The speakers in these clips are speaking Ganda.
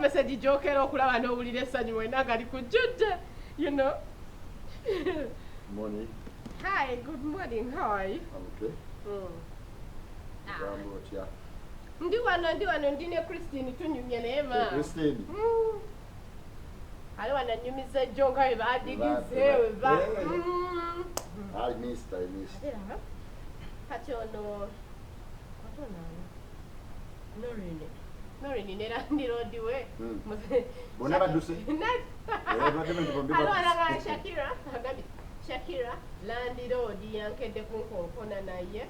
message gy'okeera okulaba n'owulira essanyu wena nga likujjudde, you know. Morning. Hi, good morning. How are you? I'm okay. Ah. Ogamba otya? Ndi wano, ndi wano, ndi ne Christine, tunyumye naye ma. Eh, Christine. Ali wano annyumiza ejjo nga bwe baadigize we ba. Eh. I missed, I missed. Ate laba kati ono, kati ono ani? Noreen. Noreen ne landlord we. Bonna badduse? Eh, badde bali bombi Alo badduse. alaba Shakira, agambye Shakira landlord yankedde kunkonkona naye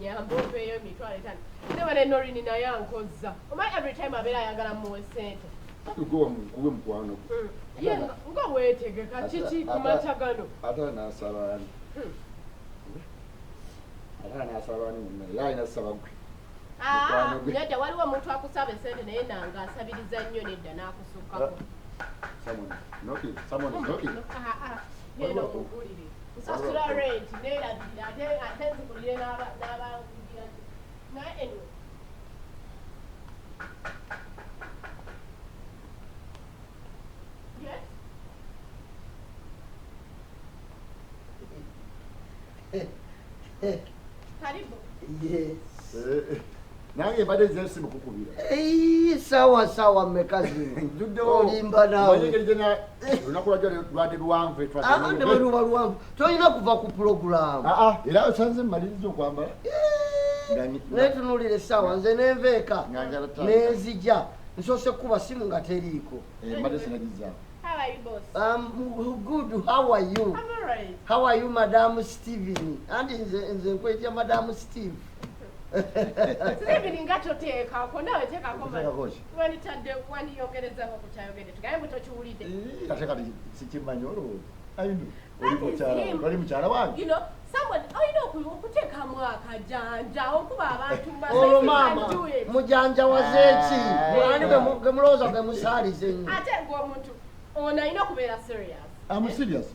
nyamba opeeyo 5,000. Ne bane Noreen naye ankozza. Omanyi every time abeera ayagala muwe ssente. Gwe gwe mukwano gwe. Ye nga weetegeka kiki ku makya gano? Ate anaasaba ani? Ate anaasaba ani munna? Ye alina ssaba gwe. Ah, Mukwano gwe. nedda, waliwo omuntu akusaba essente naye nange asabiriza nnyo, nedda n'akusukkako. Someone is knocking. Someone is knocking. Ah, ah, genda omugulire. Nsasula rent neerabirira, ate ate nzigulire n'abankugira ki. Naye anyway. Yes? Karibu. Yes. Eh, nange mbadde nze simu kukubira. Eyi, sawa sawa mmeka zino? Njuddewo. Olimba naawe. Omanyi engeri gye olunaku lwajjo lwadde luwanvu. Ah, ne bwe luba luwanvu tolina kuva ku pulogulaamu. Ah, ah, era osanze mmaliriza okwambala. Naye tunuulira essaawa, nze nenva eka Nga njala ttaano. nenzija nsoose kuba simu nga teriiko. Eh, mbadde sinagizzaawo. How are you, boss? Good, how are you? I'm alright. How are you, Madam Steven? Anti nze nkwetya Madam Steve. Steven nga toteekako, naawe teekako. Oteekako ki? Wanditadde, wandiyongerezako ku kyayogedde, tugambe mbu tokiwulidde. Eh, ate kati sikimanyi olowooza. Ayinu, oli That is mukyala him. oli mukyala wange. You know, someone olina okuteekamu akajanja okuba abantu Olwo maama mujanjawaze ki? Ah. Ani gwe mulowooza gwe musaalize ennyo? Ate ng'omuntu ono alina okubeera serious. I'm serious.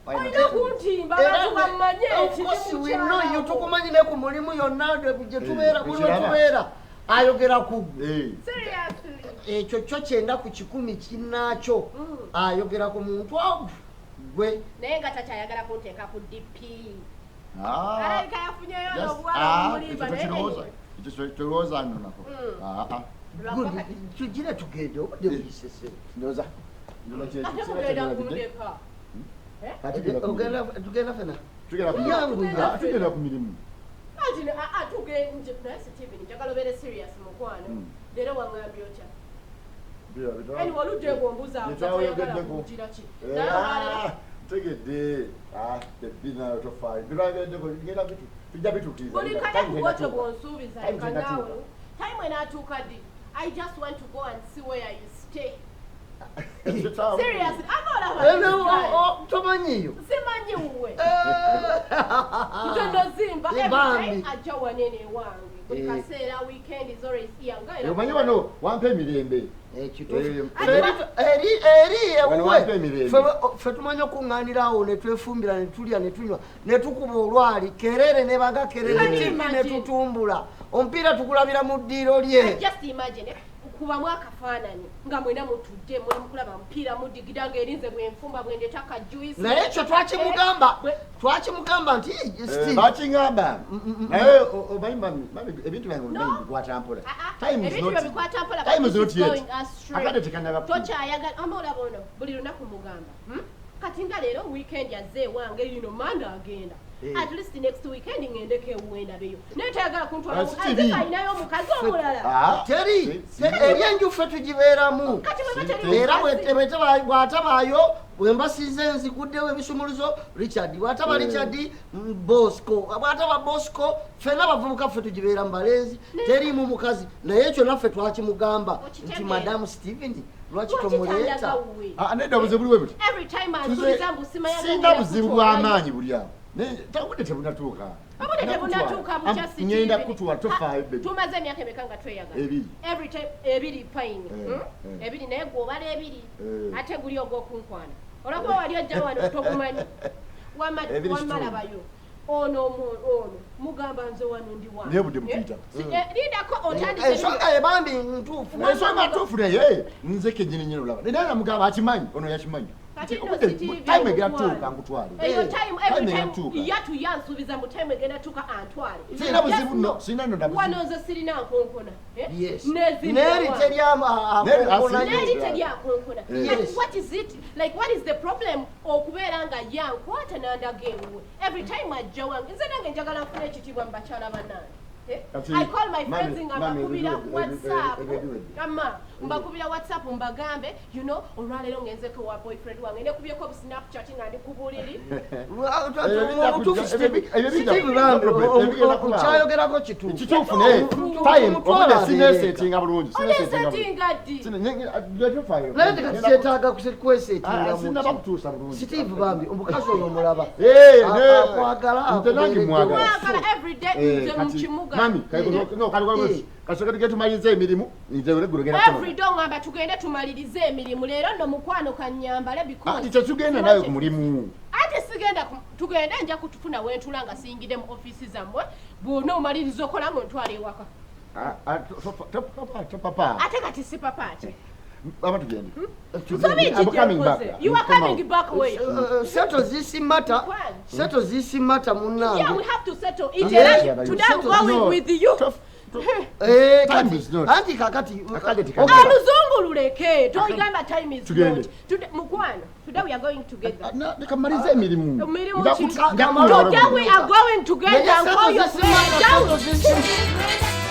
Olina kuntimba Era abantu bamanye of nti course ndi we know you, mukyala wo. tukumanyi ne ku mulimu yonna gye tubeera, Eh, buli ekiraba. wetubeera ayogera ku ggwe. Eh, Seriously. Ekyo kyo 90 kinnaakyo. Ayogera ku muntu ogwo gwe. Naye nga takyayagala kunteeka ku DP. Ah, Alabika yafunyeyo yes. n'obuwala Ah, obulimba, ekyo naye tokirowooza. anyway. Ekyo tolowooza nno nako. Ah, ah. Lwakuba Good, kati tugire tugende, obudde buyisese. Ndowooza. Ndowooza ate kyekyo. mugenda kundeka. Ate tugenda ku mirimu. Tugenda fena. Tugenda ku mirimu. Yangu. Ah, tugenda ku mirimu. Anti tugenje naye Steven, njagala obeere serious, mukwano. Leero waŋŋambye otya? Anyway, oludde ng'ombuuza Byetwayogeddeko. kugira ki? Eh, Naye olwaleero ah, ntegedde. Ah, ebbi nayo tofaayo. Byetwayogeddeko ngenda tujja bituukiriza. Buli kale Time kubwotyo tenatuuka. bw'onsuubiza Time leka tenatuuka. naawe. Time enaatuuka ddi? I just want to go and see where you stay. Seriously, ate olaba Eh, this guy. tomanyiyo. Simanyi wuwe. Nze nozimba Eh, every bambi. time ajja wanene ewange. Buli Eh. kaseera, weekend is always here. Nga era Omanyi wano wampa emirembe. Ekituufu. Eh, Eri eri Wano ewuwe wampa emirembe. Ffe tumanyi okuŋŋaanira awo ne twefumbira ne tulya ne tunywa ne tukuba olwali kerere ne baga kerere. Can you TV ne imagine? tutumbula omupiira tugulabira mu ddiiro lye. Just imagine, kubamu akafaananyi nga mwena mutudde muli mukulaba mupiira, mudigida ng'erinze bwenfumba bwendeta ka juice. Naye ekyo twakimugamba, Bwe- twakimugamba nti "Eh, Eh, Steve, bakiŋŋamba naye omanyi mami, ebintu byange No. obimanyi bikwata mpola. Ah, ah, Time is ebintu not- byo bikwata mpola, but time is this not is yet. going astray. Akadde tekannaba kutuuka. Tokyayagala ama olaba ono buli lunaku mugamba, Kati nga leero weekend azze ewange yino manda agenda. Eh. At least next weekend ngendeko ewuwe ndabeyo, naye tayagala kuntwala. Ah, si kibi. Azze alinayo omukazi omulala. Ah, teri eri enju ffe tugibeeramu. Kati bwe Si- bateri Era mukazi- bw'atabaayo bwe mbasize nziguddewo ebisumuluzo, Richard bw'ataba Eh. Richard, Bosco bw'ataba Bosco, ffenna abavubuka ffe tugibeera mu balenzi, teriimu mukazi. Naye ekyo naffe twakimugamba nti Okitegeera. Madamu Steven lwaki Lwaki tomuleeta? tandaga wuwe? Ah, nedda, obuzibu buli bwe buti. Every time ansuubiza mbu simanya Singa buzibu bw'amaanyi buli awo. Naye obudde tebunatuuka. Obudde tebunatuuka bukya. Am- Ngenda kutwala, tofaayo baby. Tumaze emyaka emeka nga tweyagala? Ebiri. Every time ebiri, fine. Eh, eh. Ebiri, naye gw'obala ebiri. Eh. Ate guli ogw'okunkwana olwakuba wali ojja wano togumanyi. Ebiri kitundu. Wamalabayo. Ono ono mugamba nze wano ndi wange. Naye budde mutuyita. Lindako otandise. Ensonga ebambi ntuufu. Ensonga ntuufu naye nze kenyini nyini olaba. Naye namugamba akimanyi, ono yakimanyi. Kati nno Obudde CTV time egenda omutwale. tuuka nkutwale. Eyo Eh, time every time time egenda yatu yansuubiza mu time egenda tuuka antwale. Sirina buzibu Just nno, know, sirina nno na buzibu. Wano nze sirina nkonkona. Eh? Yes. Nezimba Neeri wange. teri Neeri akonkona. asi- Neeri teri akonkona. Eh. But Yes. what is it? Like what is the problem okubeera nga yankwata n'andaga ewuwe? Every time ajja wange. Nze nange njagala nfune ekitiibwa mu bakyala bannange. Eh? Kati, I call my mami, friends nga mami, mbakubira WhatsApp. Ama mbakubira WhatsApp mbagambe, you know, olwaleero ngenzeko wa boyfriend wange nekubyeko bu Snapchat nga ndi ku buliri. Obutuufu Ebyo Steve bambi ebigenda kubaawo. okyayogerako kituufu. Kituufu naye time Omutwalo obudde abeereka. sineesetinga bulungi, sineesetinga bulungi. Onesetinga ddi? Naye tekati kyetaaga kwesetinga. Sinaba kutuusa bulungi. Steve bambi omukazi oyo omulaba. Eh, ne- Akwagala. Nze nange mwagala. Mwagala every day Eh, nze kati, mukimuga. mami, no, Eh. kasooka tugende tumalirize emirimu, nze olweggulo genda Every day ngamba tugende tumalirize emirimu leero nno mukwano kanyambale because Ati tetugenda nawe ku mulimu. Ate sigenda tugende nja kutufuna wentula nga siyingidde mu ofiisi zammwe bw'ona omaliriza okola nga ontwala ewaka. Ah, ah, topapa. Ate kati si papa ki? Aba tugende. Nsobi I'm ki coming back. gyenkoze? You are Come coming out. back where? Settle this matter. Mukwano. Settle this matter Yeah, we munnange. have to settle it. Yeah. Era today I'm Settle. going No. with you. Eh, Time kati is not. anti kakati Akadde tekagala. Okay. Oluzungu luleke. Toyigamba time is Tugende. not. Today, mukwano, today we are going together. Ah, leka mmalize emirimu. Emirimu Nja ki? nja Today Today we are going together. Naye Call settle your this matter, friend. settle this matter.